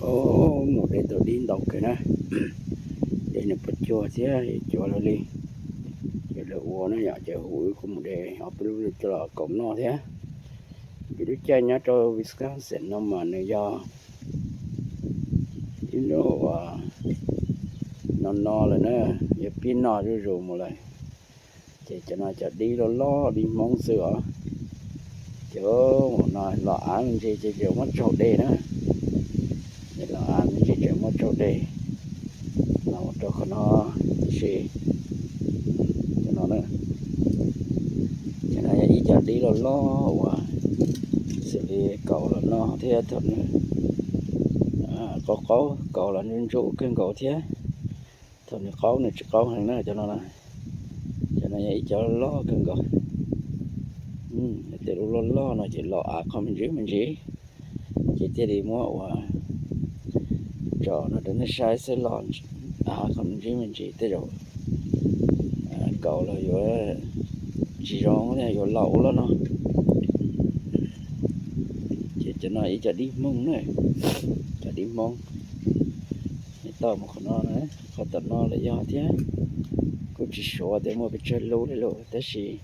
Os, mus de tau dib ntau kawg na. Dib nws puas cuag thiab, cuag luag li. Ces lawv ua na yom, ces hu wb kuj mus de ob peb lub coj los kaus noj thiab. Vim lub caij nyob rau Wisconsin no mas nws yog ib lub uas no no lawm na, yog pib no zuj zus mus lawm. Ces cov no cov dib loj loj dib Hmoob xwb os. Ces no los av me ntsis ces tseem muab tsaug de na. Los av me ntsis tseem muab tsaug de los mus rau qhov no, tiam sis cov no na, cov no yog ib cov dib loj loj uas xws li kaus los noj thiab thaum nws qaub qaub, kaus los ntsuj ntsuj kawg nkaus thiab. Thaum nws qaub nws tsis qaub heev na cov no na. Cov no yog ib cov loj kawg nkaus. Tej lub loj loj no ces los av qhov me ntsis me ntsis, ces thiaj li muab ua tso no rau nej saib xwb, los av qhov me ntsis me ntsis tej zaum kaus los yuav tsis zoo thiab yuav laus ua luaj no. Ces cov no ib cov dib Hmoob na, cov dib Hmoob. Tau mus qhov no na, qhov tom no los yog thiab. Kuj tsis suav tias muaj pes tsawg lub li lauj, tab sis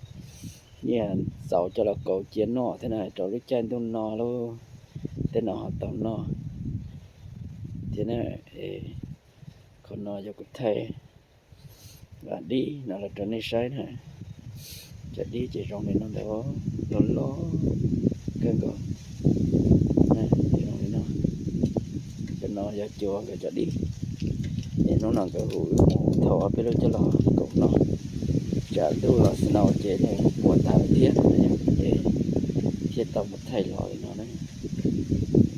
nyiaj txaus coj los kaus cia noj thiab na, rau lub caij ntuj no lub, tej no ho tau noj thiab na. Qhov no yog kuv thaij dib no los rau nej saib na. Cov dib ces zoo li no ntag, loj loj kawg nkaus. Zoo li no, cov no yog cuag nkawd cov dib. Es hnub no nkawd hu wb mus thauj ob peb lub coj los kaus noj. Tsam ntuj los snow ces nws puas tas lawm thiab, ces thiaj tau mus thaij los li no na.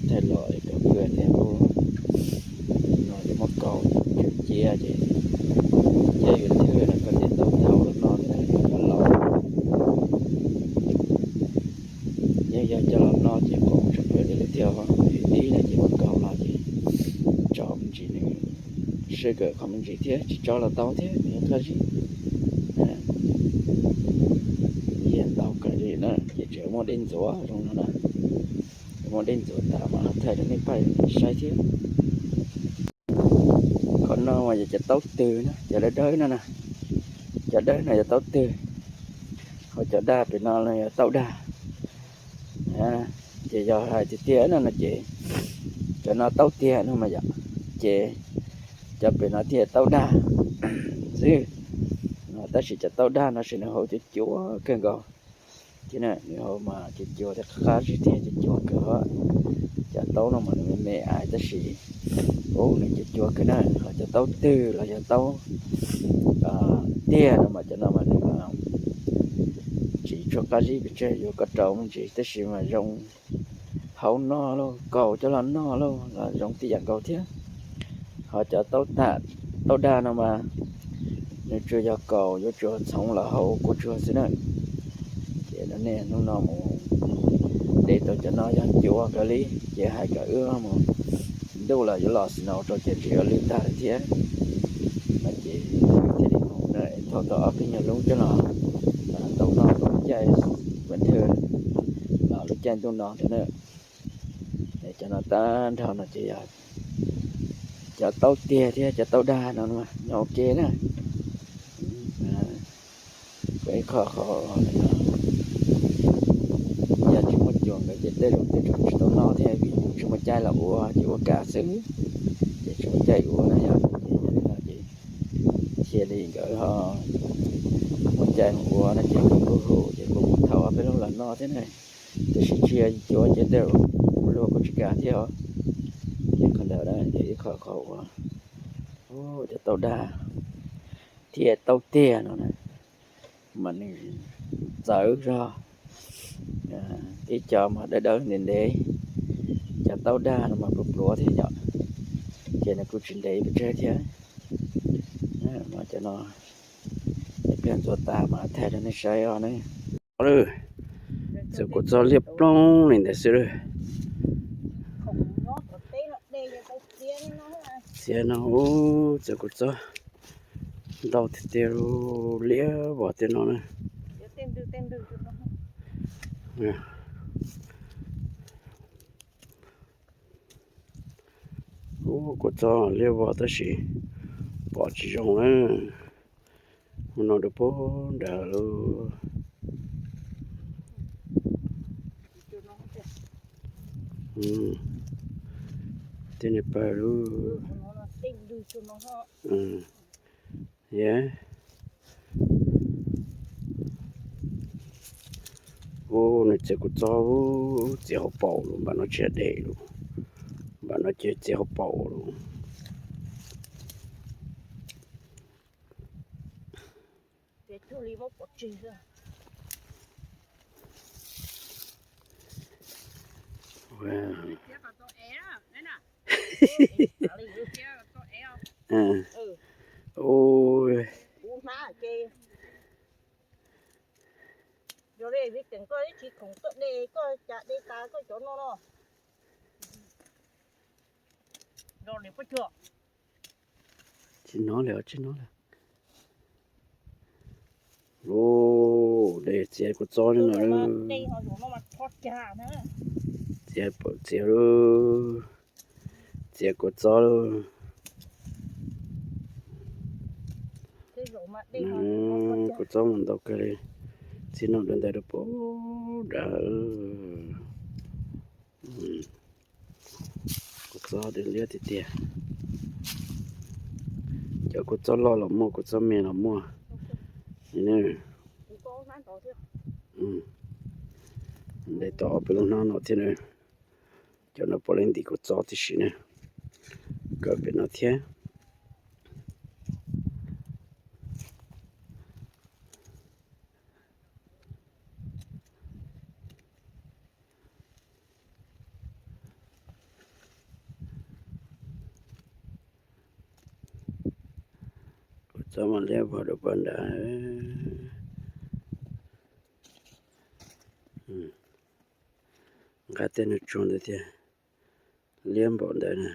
Thaij los es kom kawg thiab, no ces muab kaus cia ces, ces yuav thwj los koj thiaj tau thauj los noj thiab na, cov laus. Yeej yog coj los noj ces kaus tshaj plaws li lawm thiab, dib no ces muab kaus los ces tso me ntsis nws sij kawm qhov me ntsis thiab, tsis tso los tau thiab, nws qab zib. Yeej ntau kawg li na, ces tseem muaj dej ntxuav zoo no na. Muaj dej ntxuav tas mas thaij rau nej pab saib thiab. Qhov no mas yog cov taub twg na, cov dawb dawb no na. Cov dawb no yog taub twg, ho cov daj pem no yog taub daj. Ces yog hais tiag tiag no no ces cov no taub tiag no mas yom, ces cov pem no thiaj taub daj xwb. Tab sis cov taub daj no ces nws hau cuav cuav kawg nkaus. Ces nws hau mas cuav cuav thiab qab zib thiab cuav cuav kawg. Cov taub no mas nws me me aiv tab sis ub nws cuav cuav kawg na. Ho cov taub twg los yog taub tiag no mas cov no mas nws tsis tshua qab zib pes tsawg, yuav koj rau me ntsis tab sis mas zoo hau noj lauj, kaus coj los noj lauj los zoo tib yam nkaus thiab. Ho cov taub daj no mas nws tsuas yog kaus yuav tsuas txhoov los hau kua tsuag xwb na. Ces nej hnub no mus de tau cov no yog cuav kawg li, ces hais kom wb mus ntuj los yuav los snow rau ces ntshe yuav lwj tag lawm thiab. No ces thiaj li mus thauj tau ob peb nyuag lub coj los tau noj rau lub caij winter los lub caij ntuj no thiab na. Cov no tag nrho no ces yog cov taub tiag thiab cov taub daj no nyob ua ke na. Ib qho qhov yog tsis muaj cuav nkawd ces tej zaum tej zaum tsis tau noj thiab vim tsis muaj caij los ua ces ua kam xwb, ces tsis muaj caij ua na yom. Ces yog li no ces thiaj li nkawd ho muaj caij mus ua no ces kuv kuj hu ces kuv mus thauj ob peb lub los noj thiab na. Tiam sis tsis yog cuav ces tej zaum luag kuj tsis kam thiab os. Ces qhov ntawd na ces ib qho qhov uas cov taub daj thiab taub tiag no na mas nws txawv zog. Ib co mas dawb dawb ntev ntev, cov taub daj no mas pluav pluav thiab yom, ces nws kuj tsis ntev pes tsawg thiab. Mas cov no ib pliag ntxuav tas mas thaij rau nej saib os ne. Lawm, txawm kuv txog liaj ploog li ntawd xwb lawm. Txiav no, txawm kuv txog ntau tiag tiag, liab vos tiag no na. Tej ntws tej ntws tej no. Tej ntws tej ntws tej no. Kua txob liab vog tab sis pom tsis zoo na. Mus no rau pem nrad lawm. Tej niag pawg lub. Yog. Ub, nws txiav kua txob, txiav hauv paus lawm, npam no tsis yog dej lawm. Npam no ces txiav hauv paus lawm. Tsis hnov li, tsis hnov li. Ub, de txiav kua txob li no. Txiav, txiav, txiav kua txob lawm. Kua txob mas ntau kawg li. Txij no rau ntawd rau pem nrad. Kua txob liab tiag tiag. Cov kua txob loj los muaj, kua txob me los muaj. Ntes tau ob peb lub hnab no thiab na. Cov no puav leej ntim kua txob tib si na. Kawm pem no thiab. Kua txob mas liab vog rau pem nrad. Nqa tej no tsuag ntawd thiab, liab npaum ntawd na.